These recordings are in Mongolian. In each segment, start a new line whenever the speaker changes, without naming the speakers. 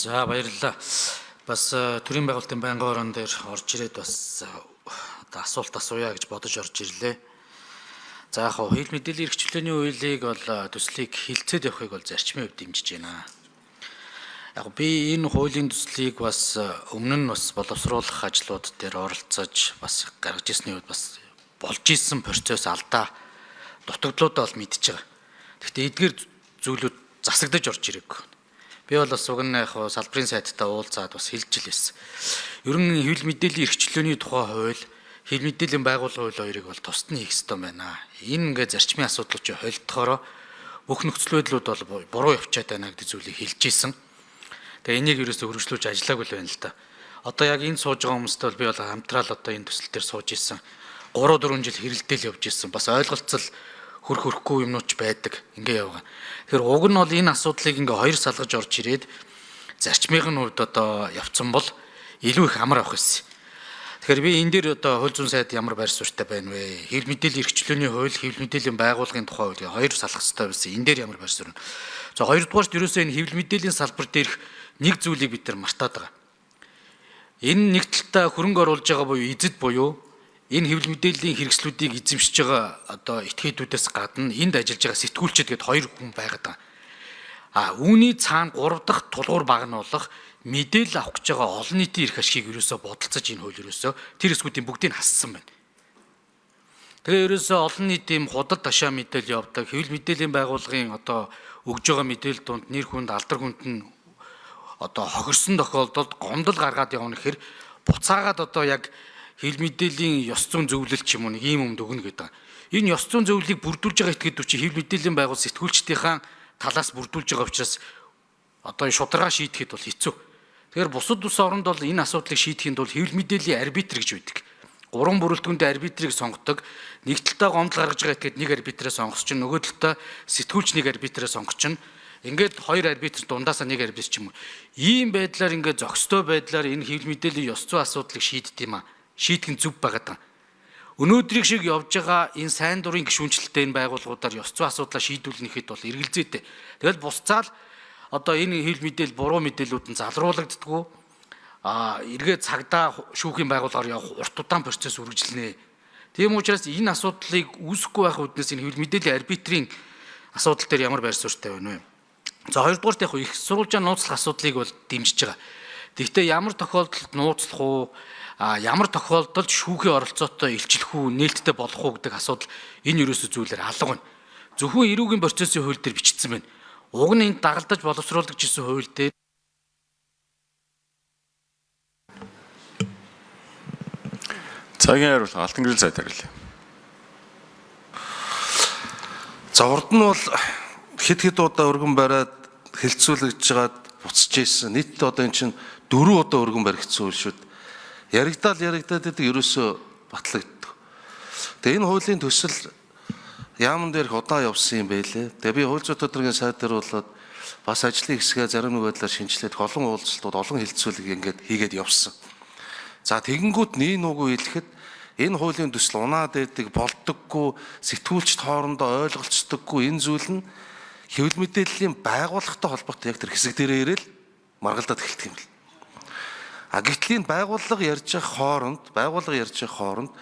За, баярлалаа. Бас төрийн байгуулалтын байнгын орон дээр орж ирээд бас одоо асуулт асууя гэж бодож орж ирлээ. За, яг хав хэвлэл мэдээллийн эрх чөлөөний хуулийг бол төслийг хилцээд явахыг бол зарчмын хувьд дэмжиж байна. Яг би энэ хуулийн төслийг бас өмнө нь бас боловсруулах ажлууд дээр оролцож бас гаргаж ирсний хувьд бас болж исэн процесс алдаа дутагдлуудаа бол мэдж байгаа. Гэхдээ эдгээр зүйлүүд засагдаж орж ирээгүй. Би бол бас уг нь яг салбарын сайдтай уулзаад бас хэлж л байсан. Ер нь хэвлэл мэдээллийн эрх чөлөөний тухай хууль, хэвлэл мэдээллийн байгууллагын хууль хоёрыг бол тусад нь хийх ёстой байна. Энэ ингээд зарчмын асуудлууд чи холилдохороо бүх нөхцөл байдлууд бол буруу явчаад байна гэдэг зүйлийг хэлж исэн. Тэгээ энийг ерөөсөө өргөжлүүлж ажиллаагүй л байна л да. Одоо яг энэ сууж байгаа хүмүүстэй бол би бол хамтраал одоо энэ төсөл дээр сууж исэн. 3 4 жил хэрэлдээл явж исэн. Бас ойлголцол хөрөх хөрөхгүй юмнууд ч байдаг. Ингээ явгаа. Тэгэхээр уг нь бол энэ асуудлыг ингээ хоёр салгаж орж ирээд зарчмын хувьд одоо явцсан бол илүү их амар авах байсан. Тэгэхээр би энэ дээр одоо хууль зүйн сайд ямар байр суурьтай байна вэ? Хэвлэл мэдээллийн эрх чөлөөний хууль, хэвлэл мэдээллийн байгууллагын тухай хууль хоёр салгах хэрэгтэй байсан. Энэ дээр ямар байр суурь вэ? За, хоёрдугаарт ерөөсөө энэ хэвлэл мэдээллийн салбар дээрх нэг зүйлийг бид нар мартаад байгаа. Энэ нэг талдаа хөрөнгө оруулж байгаа буюу эзэд буюу энэ хэвлэл мэдээллийн хэрэгслүүдийг эзэмшиж байгаа одоо этгээдүүдээс гадна энд ажиллаж байгаа сэтгүүлчид гээд хоёр хүн байгаад байгаа. А үүний цаана гурав дахь тулгуур баг нь болох мэдээлэл авах гэж байгаа олон нийтийн эрх ашигыг ерөөсөө бодолцож энэ хууль ерөөсөө тэр хэсгүүдийн бүгдийг хассан байна. Тэгээ ерөөсөө олон нийтийн худал ташаа мэдээлэл явдаг хэвлэл мэдээллийн байгууллагын одоо өгж байгаа мэдээлэл дунд нэр хүнд, алдар хүнд нь одоо хохирсон тохиолдолд гомдол гаргаад явна гэхээр буцаагаад одоо яг хэвлэл мэдээллийн ёс зүйн зөвлөл ч юм уу нэг ийм юмд өгнө гэдэг. Энэ ёс зүйн зөвлөлийг бүрдүүлж байгаа этгээдүүд чинь хэвлэл мэдээллийн байгууллага сэтгүүлчдийнхаа талаас бүрдүүлж байгаа учраас одоо шударгаа шийдэхэд бол хэцүү. Тэгэхээр бусад улс оронд бол энэ асуудлыг шийдэхийн тулд хэвлэл мэдээллийн арбитр гэж байдаг. Гурван бүрэлдэхүүнтэй арбитрийг сонгодог. Нэг талдаа гомдол гаргаж байгаа этгээд нэг арбитрээ сонгос чинь, нөгөө талдаа сэтгүүлч нэг арбитрээ сонгох чинь, ингээд хоёр арбитр дундаасаа нэг арбитр ч юм уу. Ийм байдлаар ингээд зохистой байдлаар энэ хэвлэл мэдээллийн ёс зүйн асуудлыг шийддэг юм а. Шийдэх нь зөв байгаад байгаа. Өнөөдрийг шиг явж байгаа энэ сайн дурын гишүүнчлэлтэй энэ байгууллагуудаар ёс зүйн асуудлаа шийдвэрлэнэ гэхэд бол эргэлзээтэй. Тэгэл бусцаал одоо энэ хэвлэл мэдээлэл буруу мэдээллүүд нь залруулагддггүй, а эргээд цагдаа шүүхийн байгууллагаар явах урт удаан процесс үргэлжлэнэ. Тийм учраас энэ асуудлыг үүсэхгүй байх үүднээс энэ хэвлэл мэдээллийн арбитрийн асуудал дээр ямар байр суурьтай байна вэ? За, хоёрдугаарт яг их сурвалжаа нууцлах асуудлыг бол дэмжиж байгаа. Тэгэхдээ ямар тохиолдолд нууцлах уу, ямар тохиолдолд шүүхийн оролцоотой илчлэх үү, нээлттэй болох уу гэдэг асуудал энэ ерөөсөө зүйлээр алга байна. Зөвхөн эрүүгийн процессын хууль дээр бичигдсэн байна. Уг нь энд дагалдаж боловсруулдаг гэсэн хууль дээр
Цагийн хариулт Алтан гэрэл сайд хариулъя.
За, урд нь бол хэд хэд удаа өргөн бариад хэлцүүлэгдэж жагаад буцаж ийсэн. Нийтдээ одоо эн чинь дөрвөн удаа өргөн баригдсан үйл шүү дээ. Яригдаал яригдаад байдаг, ерөөсөө батлагддаг. Тэгээ энэ хуулийн төсөл яаман дээр их удаан явсан юм байлээ. Тэгээ би хууль зүйн тодорхойн сайд дээр болоод бас ажлын хэсгээ зарим нэг байдлаар шинжилээд олон уулзалтууд, олон хэлцүүлэг ингээд хийгээд явсан. За, тэгэнгүүт нэг нүгүү хэлэхэд энэ хуулийн төсөл унаад байдаг, болдоггүй, сэтгүүлчд хоорондоо ойлголцдоггүй, энэ зүйл нь хэвлэл мэдээллийн байгууллагатай холбоотой яг тэр хэсэг дээрээ ирээл маргалдаад эхэлдэг юм л. А гэтэл энэ байгууллага ярьж байгаа хооронд, байгууллага ярьж байгаа хооронд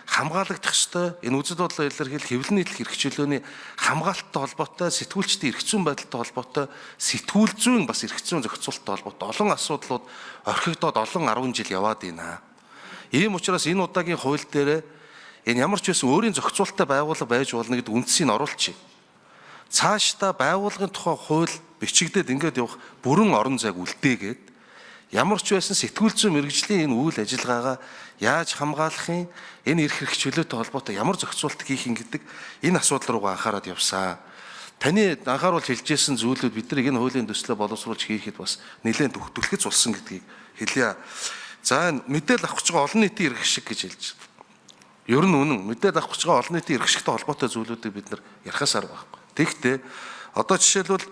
хамгаалагдах ёстой энэ үзэл бодлоо илэрхийлэх, хэвлэл нийтлэх эрх чөлөөний хамгаалттай холбоотой, сэтгүүлчдийн эрх зүйн байдалтай холбоотой, сэтгүүл зүйн бас эрх зүйн зохицуулттай холбоотой олон асуудлууд орхигдоод олон 10 жил яваад байна. Ийм учраас энэ удаагийн хууль дээр энэ ямар ч байсан өөрийн зохицуулттай байгууллага байж болно гэдэг үндсийг оруулчих. Цаашдаа байгууллагын тухай хууль бичигдээд ингээд явах бүрэн орон зайг үлдээгээд ямар ч байсан сэтгүүл зүйн мэргэжлийн энэ үйл ажиллагаагаа яаж хамгаалах юм, энэ эрх эрх чөлөөтэй холбоотой ямар зохицуулт хийх юм гэдэг энэ асуудал руугаа анхаарал явсан. Таны анхааруулж хэлжсэн зүйлүүд бидний энэ хуулийн төслөө боловсруулж хийхэд бас нэлээд түлхэц болсон гэдгийг хэлье. За, энэ мэдээлэл авах гэж байгаа олон нийтийн эрх шиг гэж хэлж байна. Ер нь үнэн, мэдээлэл авах гэж байгаа олон нийтийн эрх ашигтай холбоотой зүйлүүдийг бид нар ярихаас арга байхгүй. Тэгэхдээ одоо жишээлбэл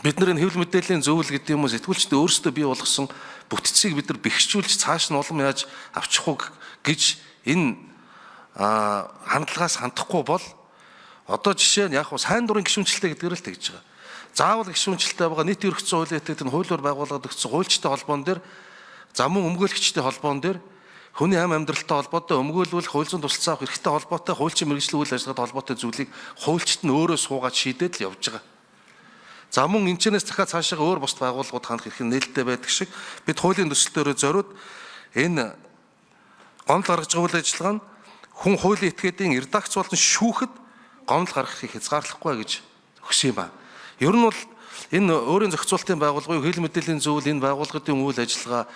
бид нар энэ хэвлэл мэдээллийн зөвлөл гэдэг юм уу, сэтгүүлчдээ өөрсдөө бий болгосон бүтцийг бид нар бэхжүүлж цааш нь улам яаж авчих уу гэж энэ хандлагаас хандахгүй бол одоо жишээ нь яг хуу сайн дурын гишүүнчлэлтэй гэдгээр л тэгж байгаа. Заавал гишүүнчлэлтэй байгаа нийт ерөнхий хуулийн этгээд нь хуулиар байгуулад өгсөн хуульчтай холбоон дээр за мөн өмгөөлөгчтэй холбоон дээр хүний ам амьдралтай холбоотой өмгөөлвөл хууль зүйн тусалцаа авах эрхтэй холбоотой хуульчин мэргэжлийн үйл ажиллагаатай холбоотой зүйлийг хуульчид нь өөрөө суугаад шийдээд л явж байгаа. За мөн энэчнээс дахиад цаашаа өөр бусд байгууллагууд хандах эрх нь нээлттэй байдаг шиг бид хуулийн төсөл дээрээ зориуд энэ гомдол гаргаж байгаа үйл ажиллагаа нь хүн хуулийн этгээдийн редакц болон шүүхэд гомдол гаргахыг хязгаарлахгүй гэж өгсөн юм а. Ер нь бол энэ өөрийн зохицуултын байгууллагын хэл мэдээллийн зөвлөл энэ байгууллагын үйл ажиллагаа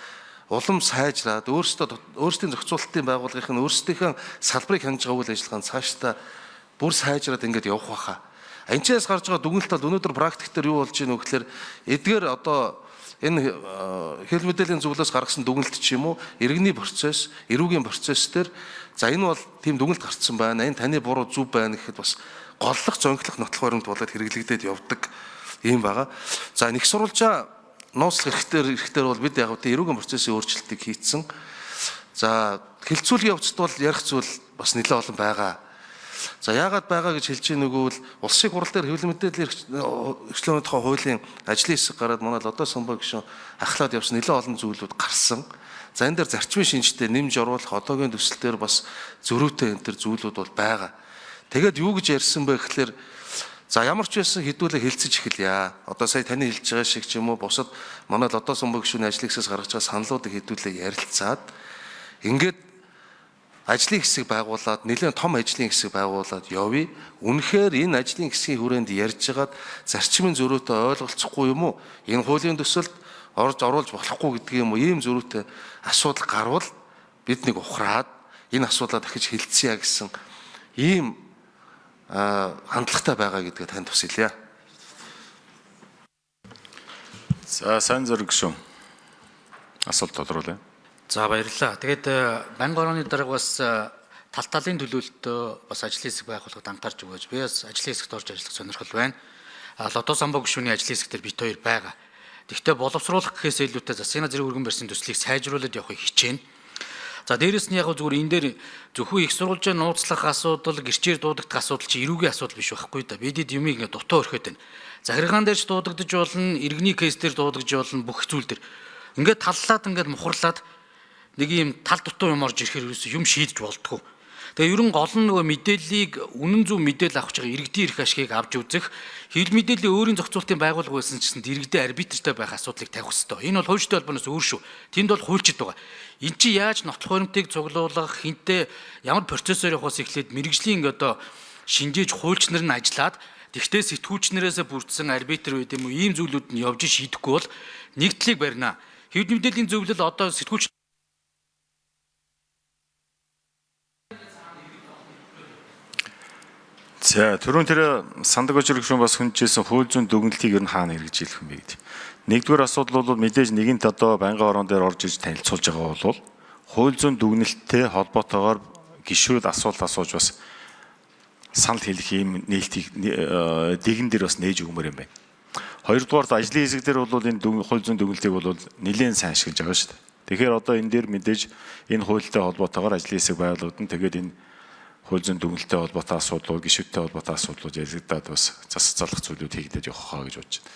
улам сайжраад өөрсдийн зохицуултын байгууллагын өөрсдийнхөө салбарыг хянаж байгаа үйл ажиллагаа нь цаашдаа бүр сайжраад ингээд явах байхаа. Энэчээс гарч байгаа дүгнэлт бол өнөөдөр практик дээр юу болж ийн вэ гэхээр эдгээр одоо энэ хэл мэдээллийн зөвлөөс гаргасан дүгнэлт ч юм уу иргэний процесс, эрүүгийн процесс дээр за энэ бол тийм дүгнэлт гарцсан байна. Энэ таны буруу зөв байна гэхэд бас голлох, зонхлох нотлох баримт болоод хэрэглэгдээд явдаг юм байгаа. За нэг сурвалжаа нууцлах эрхтэр бол бид яг үгүй эрүүгийн процессын өөрчлөлтийг хийцэн. За хэлцүүлгийн явцад бол ярих зүйл бас нэлээд олон байгаа. За яагаад байгаа гэж хэлж ийн өгвөл улсын хурал дээр хэвлэл мэдээллийн эрхчлөөний тухай хуулийн ажлын хэсэг гараад манай Лодой Самбай гишүүн ахлаад явсан нэлээд олон зүйлүүд гарсан. За энэ дээр зарчмын шинжтэй нэмж оруулах одоогийн төсөл дээр бас зөрүүтэй энэ төр зүйлүүд бол байгаа. Тэгээд юу гэж ярьсан бэ гэхлээр за ямар ч байсан хэдүүлээ хэлцэж эхэлье. Одоо сая таны хэлж байгаа шиг ч юм уу бусад манай Лодой Самбай гишүүний ажлын хэсгээс гаргаж байгаа саналуудыг хэдүүлээ ярилцаад ингээд ажлын хэсэг байгуулад нэлээд том ажлын хэсэг байгуулад явъя. Үнэхээр энэ ажлын хэсгийн хүрээнд ярьж хагаад зарчмын зөрүүтэй ойлголцохгүй юм уу? Энэ хуулийн төсөлд орж оруулж болохгүй гэдэг юм уу? Ийм зөрүүтэй асуудал гарвал бид нэг ухраад энэ асуудлаа дахиж хилцье гэсэн ийм хандлагатай байгаа гэдгээ танд бас хэлье.
За сайн зэрэг гишүүн. Асуулт тодруулъя.
За баярлалаа. Тэгээд банк орооны дарга бас тал талын төлөөлөлтөө бас ажлын хэсэг байгууллагад анхаарч өгөөж. Би бас ажлын хэсэгт орж ажиллах сонирхол байна. Лодоо самбо гишүүний ажлын хэсэг дээр бит хоёр байгаа. Тэгэхдээ боловсруулах гэхээс илүүтэй засгийн газрын өргөн барьсан төслийг сайжруулад явахыг хичээнэ. За дээрэс нь яг зүгээр энэ дээр зөвхөн их сурвалжаа нууцлах асуудал, гэрчээр дуудагдах асуудал чи эрүүгийн асуудал биш байхгүй да. Бидэд юмыг ингээд дутуу орхиод байна. Захиргаан дээр ч дуудагдаж болно, иргэний кейс дээр дуудагдаж болно, бүх зүйл дээр. Ингээд таллаад ингээд мухарлаад нэг юм тал дутуу юм орж ирэхээр ерөөсөө юм шийдэж болдгоо. Тэгээ ерөн гол нь нөгөө мэдээллийг үнэн зөв мэдээлэл авах гэж байгаа иргэдийн эрх ашигыг авч үзэх, хэвлэл мэдээллийн өөрийн зохицуултын байгууллага байсан ч гэсэн иргэдийн арбитртай байх асуудлыг тавих хэрэгтэй. Энэ бол хуульчтай холбооноос өөр шүү. Тэнд бол хуульчид байгаа. Эн чинь яаж нотлох баримтыг цуглуулах, хинтээ ямар процессор явахаас эхлээд мэрэгжлийн ингээ одоо шинжээж хуульч нар нь ажиллаад тэгтээ сэтгүүлч нарээсээ бүрдсэн арбитр байд юм уу ийм зүйлүүд нь явж шийдэхгүй бол нэгдлийг барина. Хэвлэл мэдээллийн зөвлөл одоо сэтгүүлч
За түрүүн тэр сандаг очир гишүүн бас хүндэжсэн хууль зүйн дүгнэлтийг ер нь хаана хэрэгжүүлэх юм бэ гэдэг. Нэгдүгээр асуудал бол мэдээж нэгэнт одоо байнгын орон дээр орж иж танилцуулж байгаа бол хууль зүйн дүгнэлттэй холбоотойгоор гишүүд асуулт асууж бас санал хэлэх ийм нээлтийг дэгэн дээр бас нээж өгмөр юм байна. Хоёрдугаар ажлын хэсэг дээр бол энэ хууль зүйн дүгнэлтийг бол нэлээд сайн ашиглаж байгаа шүү дээ. Тэгэхээр одоо энэ дээр мэдээж энэ хуультай холбоотойгоор ажлын хэсэг байгуулагдана. Тэгээд энэ хууль зүйн дүгнэлттэй холбоотой асуудлууд, гишүүдтэй холбоотой асуудлууд яригдаад бас зас залах зүйлүүд хийгдээд явах хаа гэж бодож байна.